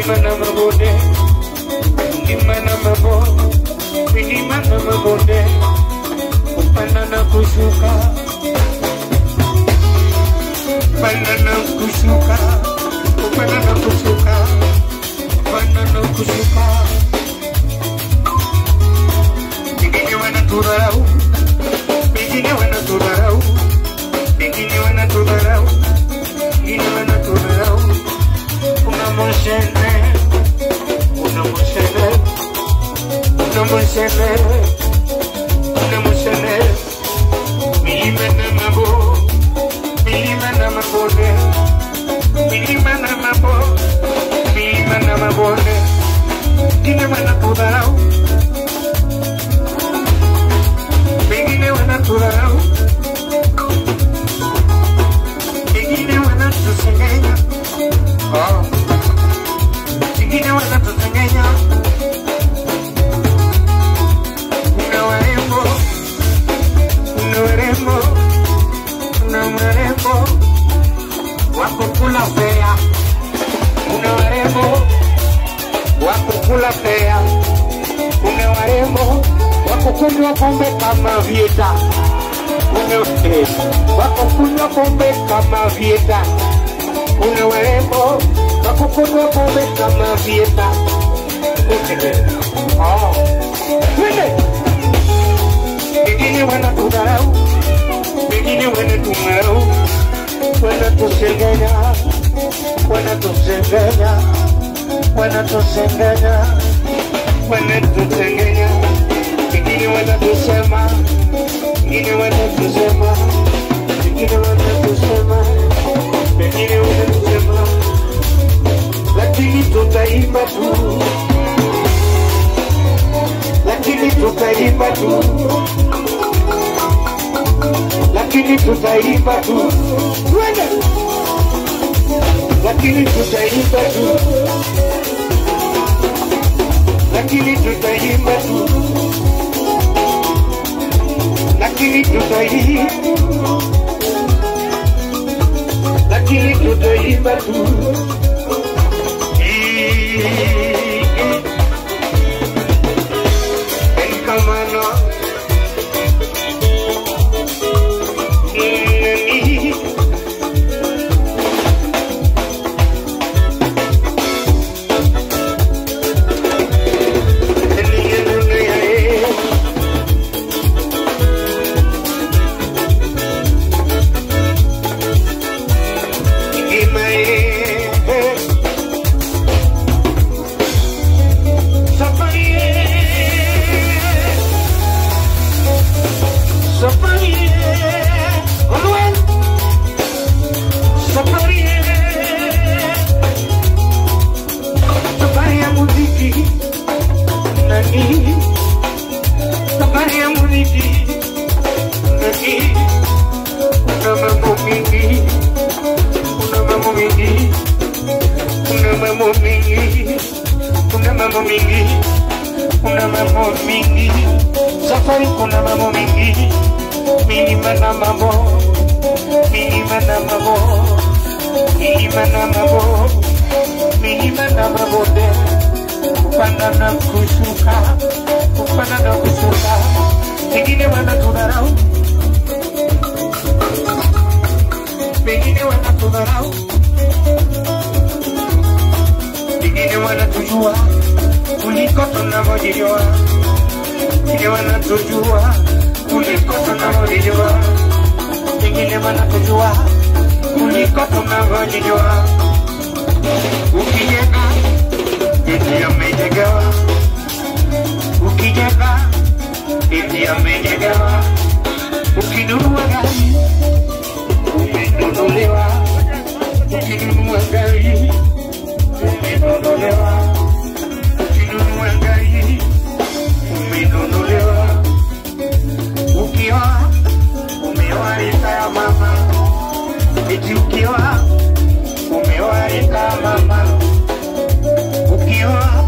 Milima na mabonde, milima na mabonde, milima na mabonde, kupanda na kushuka, kupanda na kushuka, kupanda na kushuka, kupanda na kushuka. Wengine wanatudharau, wengine wanatudharau, wengine wanatudharau, wengine wanatudharau. Una moshene, una moshene, una moshene, una moshene. Milima na mabo, milima na mabonde, milima na mabo, milima na mabonde. Wengine wanatudharau, wengine wanatudharau, wengine wanatusengenya. Oh, wengine wanatusengenya. Kuna warembo, kuna warembo, kuna warembo wako kula fea. Kuna warembo wako kula fea. Kuna warembo wako kunywa pombe kama vieta. Kuna wako kunywa pombe kama vieta. Kuna warembo wako kunywa pombe kama vieta. Oh, twende. Wengine wanatudharau, wengine wanatudharau, wanatusengenya, wanatusengenya, wanatusengenya, wanatusengenya. Wengine wanatusema, wengine wanatusema, wengine wanatusema, wengine wanatusema, lakini tutaimba tu, lakini tutaimba tu, lakini tutaimba tu, twende, lakini tutaimba tu, lakini tutaimba tu, lakini tutaimba, lakini tutaimba tu. Enkamano nani kuna mambo mingi, safari kuna mambo mingi, milima na mambo, milima na mambo, milima na mambo, milima na mabonde, kupanda na kushuka, kupanda na kushuka. Wengine wanatudharau, wengine wanatudharau, wengine wanatujua kuliko tunavyojijua, wengine wanatujua kuliko tunavyojijua, wengine wanatujua kuliko tunavyojijua. Ukijenga eti amejengewa, ukijenga eti amejengewa, ukinunua gari umenunuliwa, ukinunua gari umenunuliwa, ukinunua gari umenunuliwa, ukiwa umeoa rika ya mama, eti ukiwa umeoa rika ya mama, ukiwa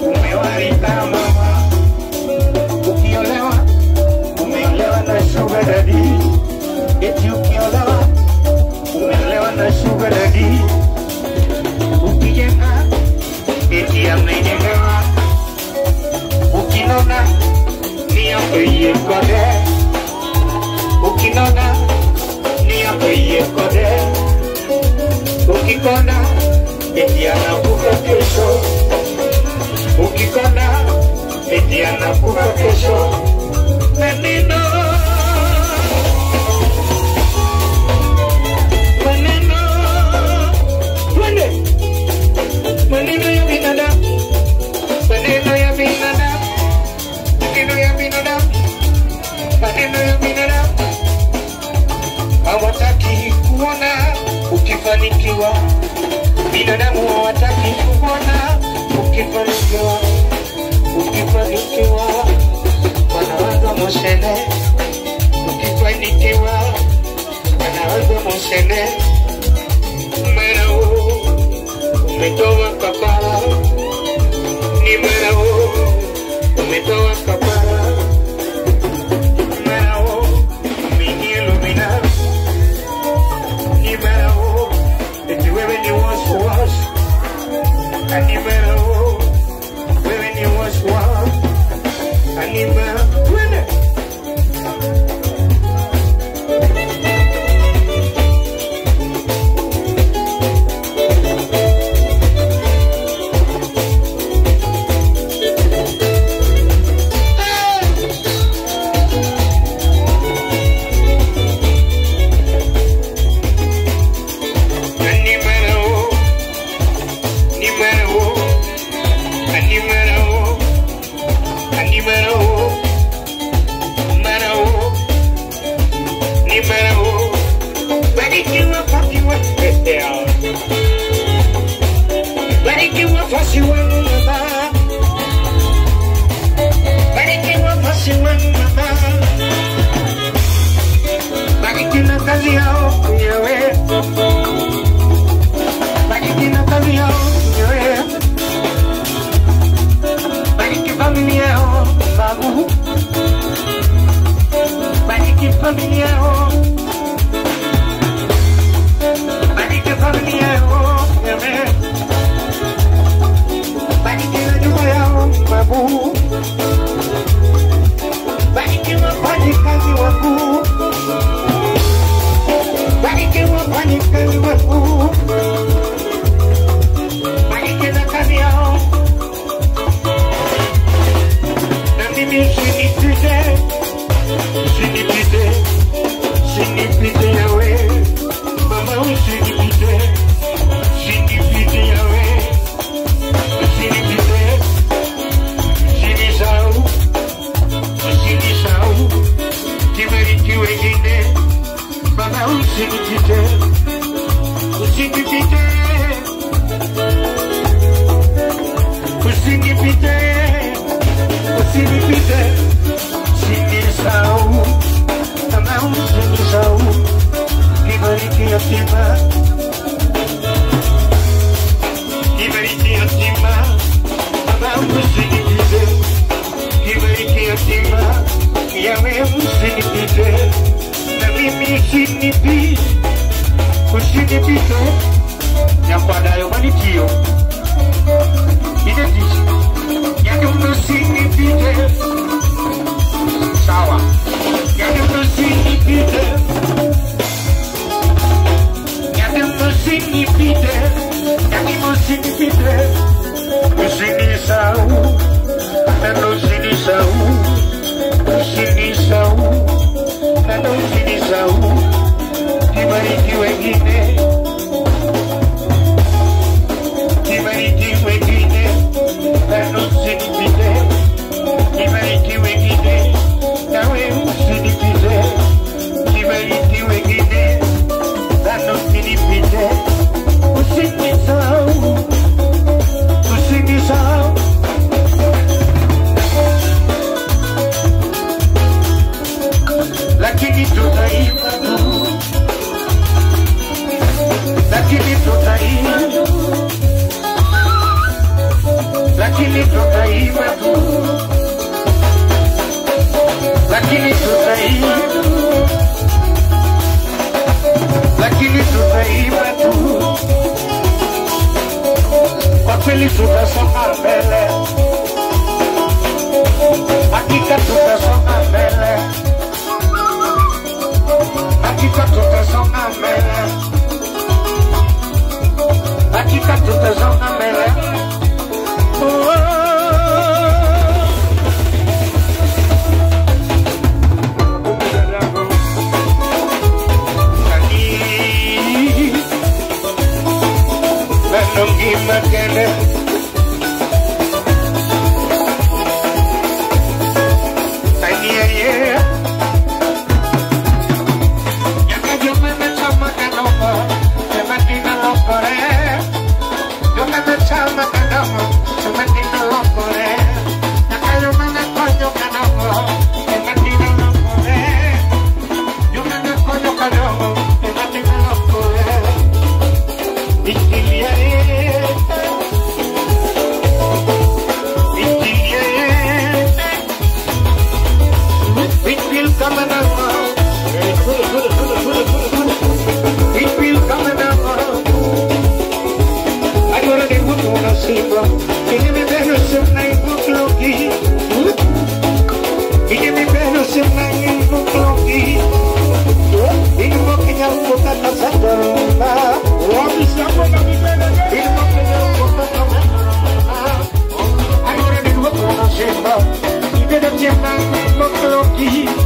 umeoa rika ya mama, ukiolewa umeolewa. Apeye kode, ukinona ni apeye kode, ukikona eti anakufa kesho, ukikona eti anakufa kesho. Maneno maneno twende, maneno ya binadamu, maneno ya binadamu, maneno ya binadamu, maneno ya binadamu. Hawataki kuona ukifanikiwa, binadamu hawataki kuona ukifanikiwa, ukifanikiwa wanawaza moshene, ukifanikiwa wanawaza moshene. Mara umetoa kafara, ni mara umetoa kafara, mara umeingia ni mara eti wewe ni was ni mara wewe ni was ni mara twende. Kweli tutasonga mbele, hakika tutasonga mbele. Agora nem vou na cima. Quem me vê no seu nem vou cloque. Quem me vê no seu nem vou cloque. E vou quem eu vou tá casando. E vou quem eu vou tá casando. Agora nem vou na cima. E vê no seu nem vou cloque.